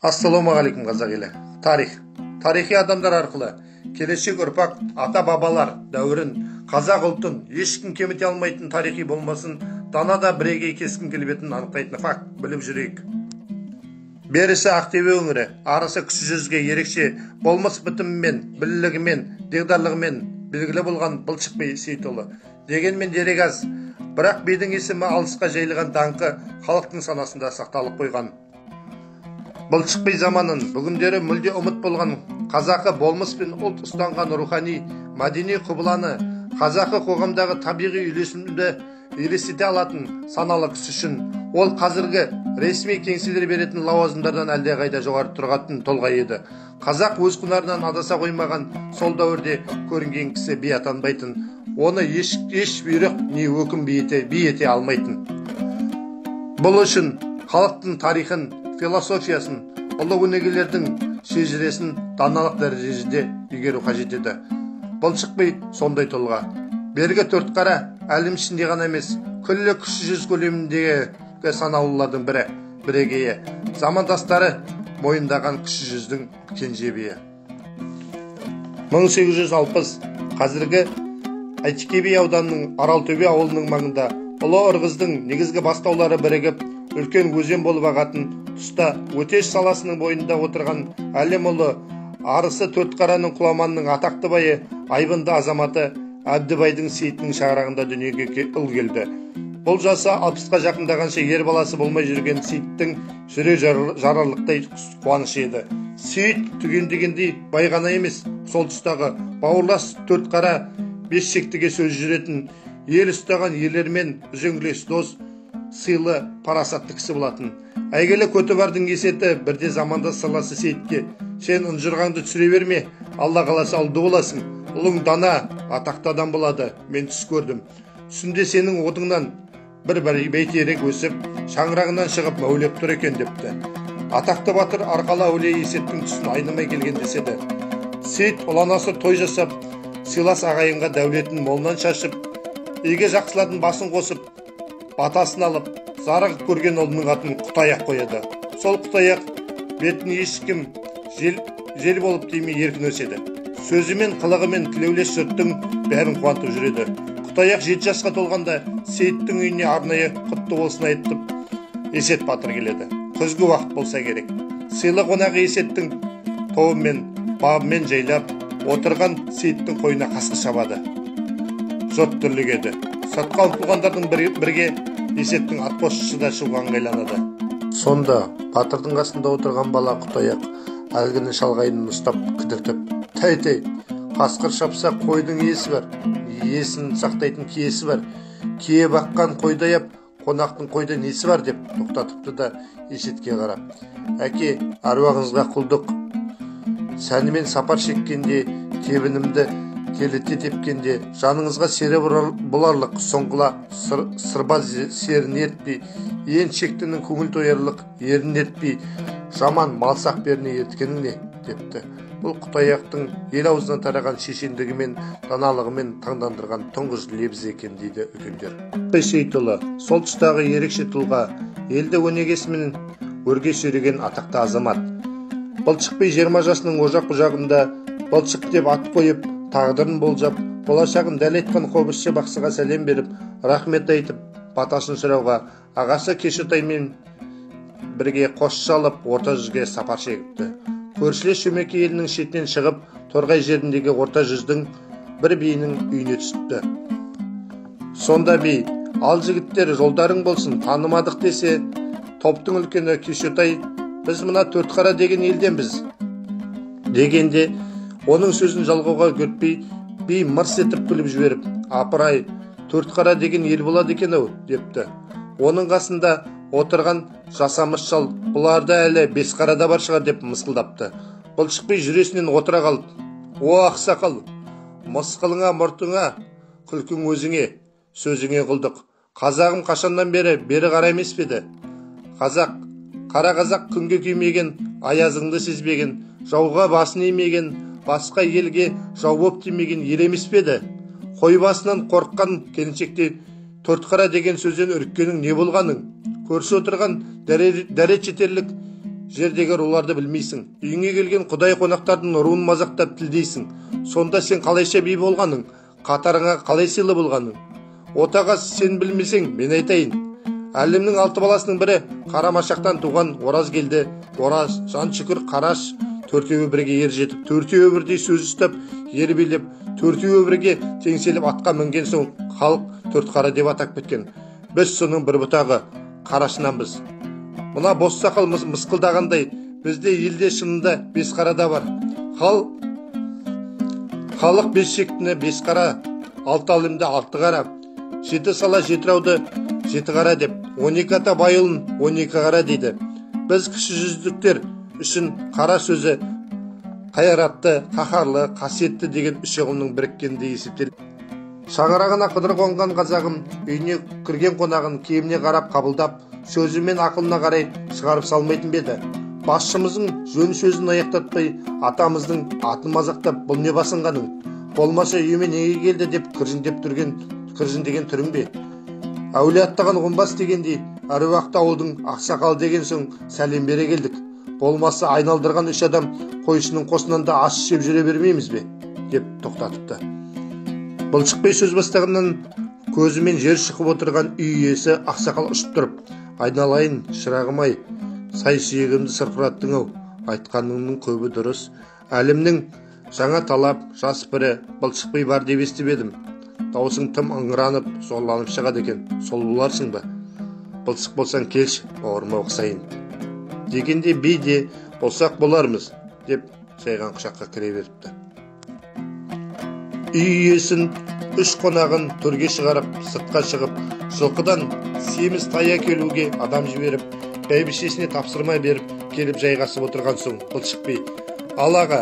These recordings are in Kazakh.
Ассалаумағалейкум, қазақ елі! Тарих, тарихи адамдар арқылы келешек ұрпақ ата-бабалар дәуірін, қазақ ұлтын ешкім кеміте алмайтын тарихи болмасын дана да бірегей кескін келбетін анықтайтын факт біліп жүрейік. Берісі Ақтөбе өңірі, арысы Кіші жүзге ерекше болмыс бітімімен, білілігімен, дегдарлығымен белгілі болған Былшық би Сейітұлы. Дегенмен дерек аз, бірақ бидің есімі алысқа жайылған, даңқы халықтың санасында сақталып қойған. Былшық би заманын бүгіндері мүлде ұмыт болған қазақы болмыс пен ұлт ұстанған рухани, мәдени құбыланы, қазақы қоғамдағы табиғи үйлесімді елестете алатын саналы кісі үшін ол қазіргі ресми кеңселер беретін лауазымдардан әлдеқайда жоғары тұрғатын тұлға еді. Қазақ өз құнарынан адаса қоймаған сол дәуірде көрінген кісі би атанбайтын, оны еш бұйрық не өкім би ете алмайтын. Бұл үшін халықтың тарихын, философиясын, ұлы өнегелердің шежіресін даналық дәрежеде игеру қажет еді. Былшық би сондай тұлға. Бергі Төртқара әлем ішінде ғана емес, күллі Кіші жүз көлеміндегі санаулылардың бірі, бірегейі, замандастары мойындаған Кіші жүздің кенже биі. 1860 қазіргі Әйтеке би ауданының Аралтөбе ауылының маңында Ұлы Ырғыздың негізгі бастаулары бірігіп, үлкен өзен болып ағатын тұста Өтеш саласының бойында отырған әлем ұлы арысы Төртқараның, Құламанның атақты байы, айбынды азаматы Әбдібайдың Сейітінің шаңырағында дүниеге ұл келді. Бұл жасы 60-қа жақындағанша ер баласы болмай жүрген Сейіттің жүрек жарарлықтай қуанышы еді. Сейіт түгендегендей бай ғана емес, сол тұстағы бауырлас Төртқара бес шектіге сөз жүретін, ел ұстаған ерлермен үзеңгілес дос, сыйлы, парасатты кісі болатын. Әйгілі Көтібардың Есеті бірде заманда сырласы Сейітке: «Сен ұнжырғаңды түсіре берме, Алла қаласа ұлды боласың, ұлың дана, атақты адам болады, мен түс көрдім. Түсімде сенің отыңнан бір бәйтерек өсіп, шаңырағынан шығып мәулеп тұр екен», депті. Атақты батыр, арқалы әулие Есеттің түсін айнымай келген деседі. Сейіт ұлан-асыр той жасап, сыйлас ағайынға дәулетін молынан шашып, игі жақсылардың басын қосып, батасын алып, зарығып көрген ұлының атын Құтаяқ қояды. Сол Құтаяқ бетін ешкім жел болып тимей еркін өседі. Сөзімен, қылығымен тілеулес жұрттың бәрін қуантып жүреді. Құтаяқ 7 жасқа толғанда Сейіттің үйіне арнайы құтты болсын айтып Есет батыр келеді. Күзгі уақыт болса керек. Сыйлы қонағы Есеттің тобымен, бабымен жайлап отырған Сейіттің қойына қасқыр шабады. Жұрт дүрлігеді. Сыртқа ұмтылғандардың бірге Есеттің атқосшысы да шығуға ыңғайланады. Сонда батырдың қасында отырған бала Құтаяқ әлгіні шалғайынан ұстап кідіртіп: «Тәй-тәй, қасқыр шапса қойдың иесі бар, иесін сақтайтын киесі бар, кие баққан қойды аяп, қонақтың қойда несі бар?» деп тоқтатыпты да, Есетке қарап: «Әке, әруағыңызға құлдық, сәнімен сапар шеккенде, тебінімді теліте тепкенде жаныңызға сері боларлық сұңғыла сырбаз серін ертпей, ең шектінің көңіл тоярлық ерін ертпей, жаман малсақ беріне ерткенің не?» депті. Бұл Құтаяқтың ел аузынан тараған шешендігімен, даналығымен таңдандырған тұңғыш лебізі екен дейді үлкендер. Сейітұлы сол тұстағы ерекше тұлға, елді өнегесімен өрге сүйреген атақты азамат. Былшық би 20 жасының ожақ бұжағында Былшық деп ат қойып, тағдырын болжап, болашағын дәл айтқан қобызшы бақсыға сәлем беріп, рахмет айтып, батасын сұрауға ағасы Кешутаймен бірге қосшы алып, Орта жүзге сапар шегіпті. Көршілес Шөмекей елінің шетінен шығып, Торғай жеріндегі Орта жүздің бір биінің үйіне түсіпті. Сонда би: «Ал, жігіттер, жолдарың болсын, танымадық», – десе, топтың үлкені Кешутай: «Біз мына Төртқара деген елденбіз», – дегенде, оның сөзін жалғауға үлгертпей, би мырс етіп күліп жіберіп: «Апырай, Төртқара деген ел болады екен ау», – депті. Оның қасында отырған жасамыс шал: «Бұларда әлі Бесқара да бар шығар», – деп мысқылдапты. Былшық би жүресінен отыра қалып: «О, ақсақал, мысқылыңа мұртыңа, күлкің өзіңе, сөзіңе құлдық. Қазағым қашаннан бері қарай емес пе еді? Қазақ, қара қазақ күнге күймеген, аязыңды сезбеген, жауға басын имеген, басқа елге жау боп тимеген ел емес пе еді? Қой басынан қорыққан келіншекте Төртқара деген сөзден үріккенің не болғаның? Көрші отырған дәрет жетерлік Жердегі руларды білмейсің. Үйіңе келген құдай қонақтардың руын мазақтап тілдейсің. Сонда сен қалайша би болғаның, қатарыңа қалай сыйлы болғаның? Отағасы, сен білмесең, мен айтайын. Әлімнің 6 баласының бірі Қарамашақтан туған Ораз келді. Ораз, Жаншүкір, Қараш төртеуі бірге ер жетіп, төртеуі бірдей сөз ұстап, ер билеп, төртеуі бірге теңселіп атқа мінген соң халық төрт қара деп атап кеткен. Біз соның бір бұтағы Қарашынанбыз. Мына бос сақал мысқылдағандай, бізде елде шынында 5 қара да бар. Халық 5 шектіні 5 қара, 6 алымды 6 қара, 7 сала 7 рауды 7 қара деп, 12 ата байұлын 12 қара дейді. Біз кіші жүздіктер үшін қара сөзі қайратты, қаһарлы, қасиетті деген үш ұғымның біріккеніндей есептеледі. Шаңырағына қыдыр қонған қазағым үйіне кірген қонағын киіміне қарап қабылдап, сөзі мен ақылына қарай шығарып салмайтын ба еді? Басшымыздың жөн сөзін аяқтатпай, атамыздың атын мазақтап, бұл не басынғаның? Болмаса үйіме неге келді деп кіржіңдеген түрің бе? Әулие аттаған қонбас дегендей, әруақты ауылдың ақсақалы деген соң сәлем бере келдік. Болмаса айналдырған 3 адам қойшының қосынан да ас жеп жүре бермейміз бе? Деп тоқтатыпты. Бұлшықбай сөз бастағаннан көзімен жер шұқып отырған үй иесі ақсақал ұшып тұрып, айналайын, шырағым-ай, сай сүйегімді сырқыраттың-ау, айтқаныңның көбі дұрыс. Әлімнің жаңа талап, жас бірі Бұлшықбай бар деп естіп едім. Даусың тым ыңыранып, зорланып шығады екен, сол боларсың ба? Бұлшық болсаң келші, бауырыма ұқсайын. Дегенде би де болсақ болармыз, деп жайған құшаққа кіре беріпті. Үй иесін, 3 қонағын төрге шығарып, сыртқа шығып, жылқыдан семіз тай әкелуге адам жіберіп, бәйбішесіне тапсырма беріп, келіп жайғасып отырған соң Бұлшық би, ал аға,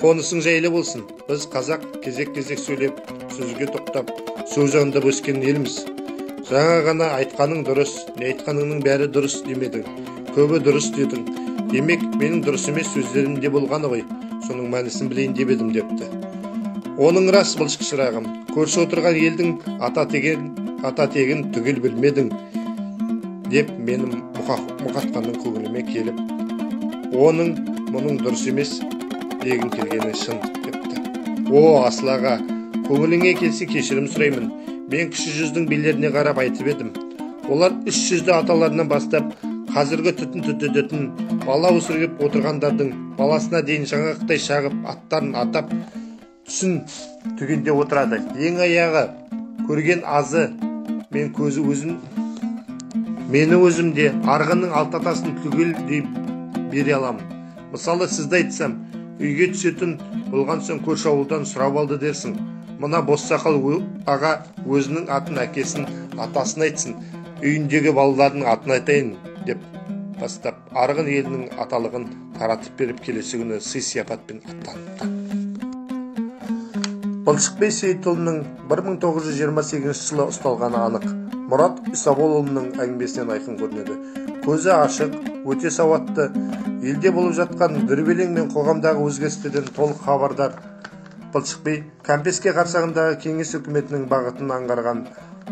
қонысың жайлы болсын. Біз қазақ кезек-кезек сөйлеп, сөзге тоқтап, сөз аңдап өскен елміз. Жаңа ғана айтқаның дұрыс, не айтқаныңның бәрі дұрыс демедің. Көбі дұрыс дедің. Демек, менің дұрыс емес сөздерім де болғаны ғой. Соның мәнісін білейін деп едім депті. Оның рас, Бұлшық шырағым, көрші отырған елдің ата тегін түгел білмедің деп менің мұқатқанның көңіліме келіп, оның мұның дұрыс емес дегім келгені шын депті. О, асыл аға, көңіліңе келсе кешірім сұраймын. Мен кіші жүздің билеріне қарап айтып едім. Олар үш жүзді аталарынан бастап, қазіргі түтін түтететін бала өсіріп отырғандардың баласына дейін жаңғақтай шағып, аттарын атап, түсін түгенде отырады. Ең аяғы көрген азы мен көзі өзім, мені өзім де арғынның алты атасын түгелдей бере аламын. Мысалы, сізді айтсам, үйге түсетін болған соң көрші ауылдан сұрап алды дерсің. Мына бос сақал аға өзінің атын, әкесін, атасын айтсын, үйіндегі балаларының атын айтайын деп бастап, арғын елінің аталығын таратып беріп, келесі күні сый-сияпатпен аттаныпты. Бұлшықбай Сейітұлының 1928 жылы ұсталғаны анық. Мұрат Исаболұлының әңгімесінен айқын көрінеді. Көзі ашық, өте сауатты, елде болып жатқан дүрбелең мен қоғамдағы өзгерістерден толық хабардар Бұлшықбай кәмпеске қарсаңындағы кеңес үкіметінің бағытын аңғарған,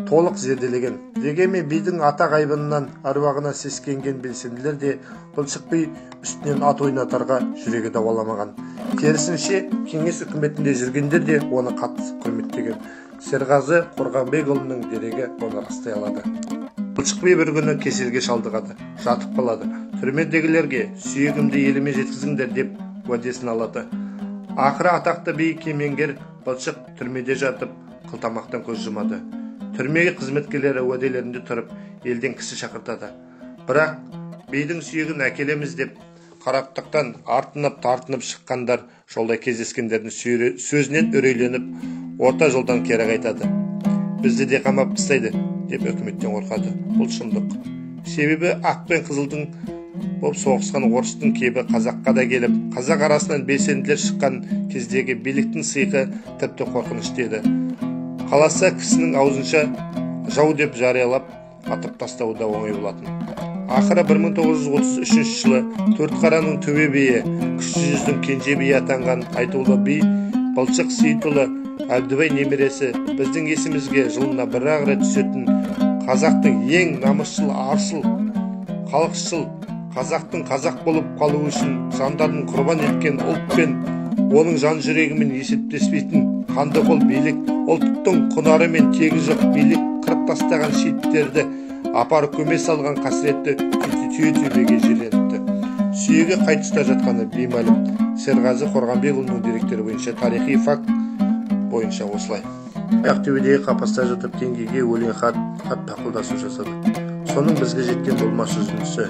толық зерделеген. Дегенмен бидің ата ғайбынан әруағына сескенген белсенділер де Бұлшықбай үстінен ат ойнатарға жүрегі дауаламаған. Керісінше, кеңес үкіметінде жүргендер де оны қатты құрметтеген. Серғазы Қорғанбекұлының дерегі оны растай алады. Бұлшықбай бір күні кеселге шалдығады, жатып қалады. Түрмедегілерге сүйегімді еліме жеткізіңдер деп уәдесін алады. Ақыры атақты би кемеңгер Бұлшық түрмеде жатып, қылтамақтан көз жұмады. Түрмеге қызметкерлері уәделерінде тұрып, елден кісі шақыртады. Бірақ бидің сүйегін әкелеміз деп қараптықтан артынып-тартынып шыққандар жолда кездескендердің сөзінен үрейленіп, орта жолдан кері қайтады. Бізді де қамап тастайды деп үкіметтен қорқады. Бұл шындық. Себебі ақ пен қызылдың боп соғысқан орыстың кебі қазаққа да келіп, қазақ арасынан белсенділер шыққан кездегі биліктің сиқы тіпті қорқынышты еді. Қаласа кісінің аузынша жау деп жариялап, атып тастауы да оңай болатын. Ақыры 1933 жылы Төртқараның төбе биі, кіші жүздің кенже биі атанған айтулы би Бұлшық Сейітұлы Әбдібай немересі біздің есімізге жылына бір-ақ рет түсетін қазақтың ең намысшыл, аршыл, халықшыл, Қазақтың қазақ болып қалуы үшін жандарын құрбан еткен ұлт пен оның жан жүрегімен есептеспейтін қанды қол билік, ұлттың құнары мен тегі жоқ билік қырып тастаған шейіттерді апарып көме салған қасіретті Түйетөбеге жерленіпті. Сүйегі қай тұста жатқаны беймәлім. Серғазы Қорғанбекұлының деректері бойынша тарихи факт бойынша осылай. Ақтөбедегі қапаста жатып теңгеге өлең хат тақылдасу жасады. Соның бізге жеткен болмашы үзіндісі.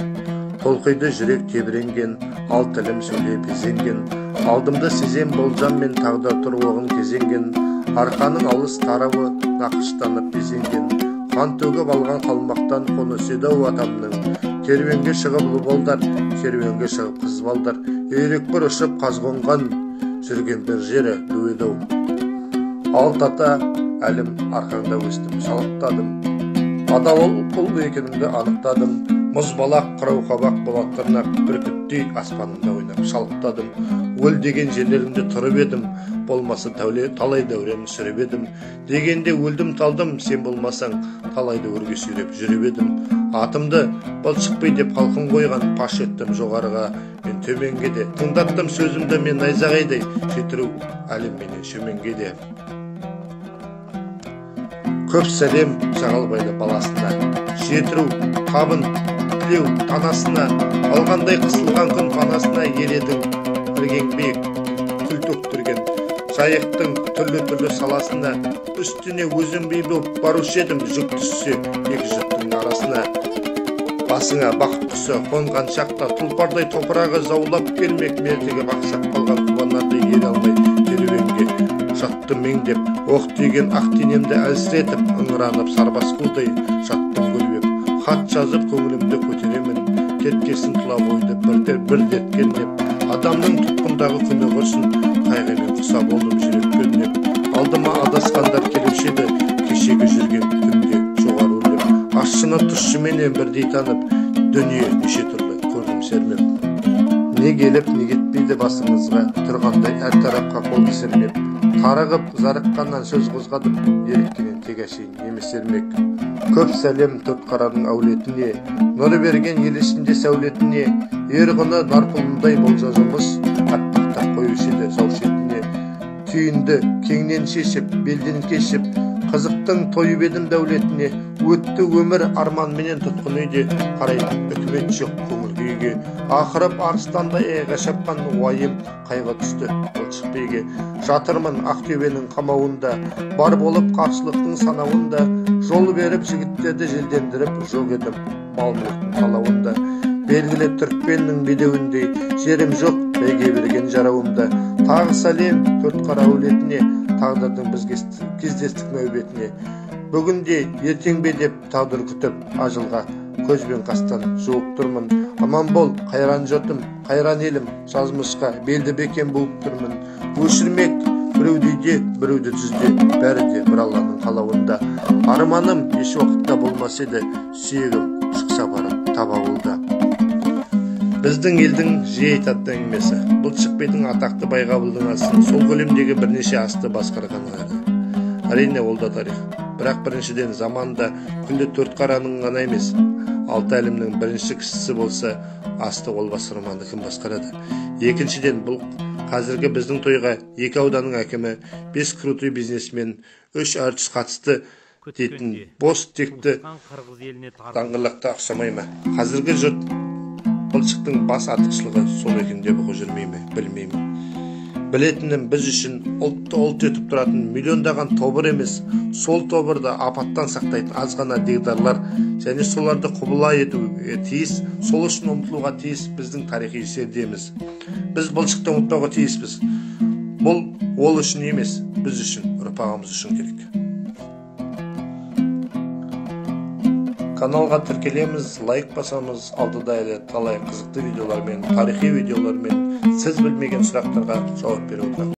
Толқиды жүрек тебіренген, ал тілім сөйлеп безенген, алдымды сезем болжам мен тағдыр тұр оғын кезенген, арқаның алыс тарауы нақыштанып безенген, қан төгіп алған қалмақтан қоныс еді-ау атамның. Керуенге шығып ұлы балдар, керуенге шығып қыз балдар, үйрек бір ұшып қаз қонған жүрген бір жері ду еді-ау. Алт ата әлім арқаңда өстім, шалықтадым, адал ұл екенімді анықтадым. Мұз балақ, қырау қабақ, болат тырнақ, бүркіттей аспанымда ойнап шалықтадым. Өл деген жерлерімде тұрып едім, болмаса талай дәурен сүріп едім. Дегенде өлдім талдым, сен болмасаң талайды өрге сүйреп жүріп едім. Атымды Былшықби деп халқым қойған, паш еттім жоғарыға мен төменге де. Тыңдаттым сөзімді мен найзағайдай, жетіру әлім менен шөменге де. Көп сәлем Жағалбайлы баласына, жетіру табын тілеу танасына, алғандай қысылған күн панасына ер едің, іргеңбек күл төктірген жайықтың түрлі-түрлі саласына, үстіне өзім би болып барушы едім, жүк түссе екі жұрттың арасына. Басыңа бақыт құсы қонған шақта тұлпардай топырағы заулап келмек, мертігі бақсап қалған құбанарды ере алмай керуенге жаттым меңдеп, оқ тиген ақ денемді әлсіретіп, ыңыранып сарбас құлдай жаттым көлбеп. Хат жазып көңілімді көтеремін, кеткесін тұла бойды бір дерт кернеп. Адамның тұтқындағы күні құрсын, қайғымен құса болдым жүрек көрнеп. Алдыма адасқандар келуші еді, кешегі жүрген күнде жоғары өрлеп. Ащыны тұщыменен бірдей танып, дүние неше түрлі көрдім сермеп. Не келіп, не кетпейді басыңызға, тұрғандай әр тарапқа қолды сермеп. Тарығып, зарыққаннан сөз қозғадым, еріккеннен тек әшейін емес ермек. Көп сәлем Төртқараның әулетіне, нұр берген ел ішінде сәулетіне, ер құны нарпылындай болса жұмыс, аппақтап қоюшы еді жау шетіне. Түйінді кеңнен шешіп, белден кешіп, қызықтың тойып едім дәулетіне. Өтті өмір арманменен тұтқын үйде, қарайтын үкімет жоқ көңіл күйге. Ақырып арыстандай айға шапқан уайым қайғы түсті Былшықбиге. Жатырмын Ақтөбенің қамауында, бар болып қарсылықтың санауында, жол беріп жігіттерді желдендіріп, жоқ едім мал мүліктің талауында. Белгілі түркпеннің бедеуіндей, жерім жоқ бәйге берген жарауымда. Тағы сәлем Төртқара әулетіне, тағдырдың біз кездестік нәубетіне. Бүгінде ертең бе деп тағдыр күтіп, ажылға көзбен қастан жуып тұрмын. Аман бол, қайран жұртым, қайран елім, жазмышқа белді бекем буып тұрмын. Өшірмек біреуді үйде, біреуді түзде, бәрі де бір Алланың қалауында. Арманым еш уақытта болмас еді, сүйегім шықса барып таба ауылда. Біздің елдің жиі айтатын әңгімесі, Былшықбидің атақты Байғабылдың асын, сол көлемдегі бірнеше асты басқарған еді. Әрине, ол да тарих. Бірақ біріншіден заманда күллі Төртқараның ғана емес, алты әлімнің бірінші кісісі болса, асты ол басқарманы кім басқарады? Екіншіден, бұл қазіргі біздің тойға екі ауданның әкімі, 5 крутой бизнесмен, 3 әртіс қатысты дейтін бос текті даңғырлықта ұқсамай ма? Қазіргі жұрт Былшықтың бас артықшылығы сол екен деп ұғып жүрмей ме, білмеймін. Білетінім, біз үшін ұлтты ұлт етіп тұратын миллиондаған тобыр емес, сол тобырды апаттан сақтайтын аз ғана дегдарлар және соларды құбыла етуге тиіс, сол үшін ұмтылуға тиіс біздің тарихи зердеміз. Біз Былшықты ұмытпауға тиіспіз. Бұл ол үшін емес, біз үшін, ұрпағымыз үшін керек. Каналға тіркелеміз, лайк басамыз, алдыда әлі талай қызықты видеолармен, тарихи видеолармен, сіз білмеген сұрақтарға жауап беріп отырамыз.